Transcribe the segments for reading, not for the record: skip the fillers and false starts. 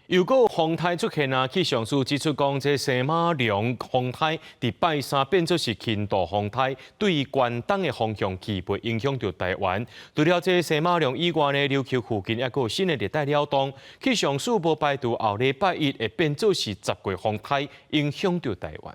又閣有風颱出現啊！氣象署指出講，這西馬龍風颱佇拜三變做是輕度風颱，對關東的方向去，袂影響著台灣。除了這西馬龍以外呢，琉球附近猶閣有新的熱帶擾動。氣象署無排除後禮拜一會變做是十月風颱，影響著台灣。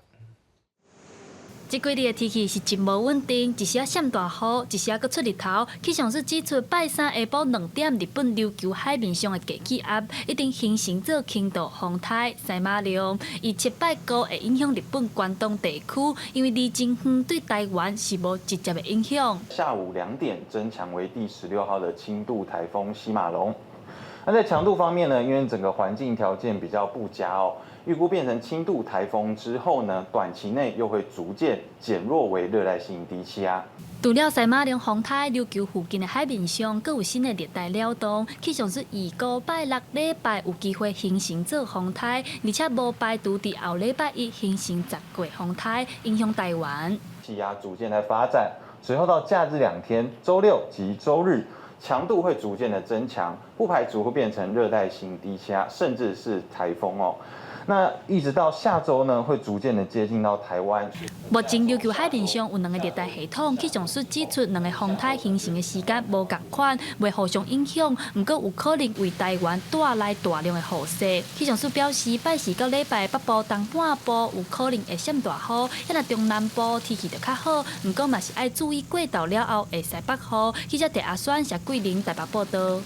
這幾日的天氣是真無穩定，一時仔閃大雨，一時仔閣出日頭。氣象署指出，拜三下晡2點，日本琉球海面上的低氣壓已經形成做輕度風颱西馬龍，伊七拜五會影響日本關東地區，因為離真遠，對台灣是無直接的影響。下午2點增強為第16號的輕度颱風西馬龍。那在強度方面呢，因為整個環境條件比較不佳哦，預估變成輕度颱風之後呢，短期內又會逐漸減弱為熱帶性低氣壓。除了西馬龍風颱，琉球附近的海面上，閣有新的熱帶擾動，氣象署預估拜六禮拜有機會形成做風颱，而且無排除佇後禮拜一形成十月風颱，影響台灣。氣壓逐漸在發展，隨後到假日2天，週六及週日，強度會逐漸的增強，不排除會變成熱帶性低氣壓，甚至是颱風哦。那一直到下週呢，會逐漸的接近到台灣。目前琉球海面上有兩個熱帶系統，氣象署指出，兩個風颱形成的時間無仝款，袂互相影響，毋過有可能為台灣帶來大量的雨勢。氣象署表示，拜四到禮拜北部東半部有可能會閃大雨，若中南部天氣就較好，毋過嘛是愛注意過晝了後會西北雨。記者鄭阿宣、謝桂玲台北報道。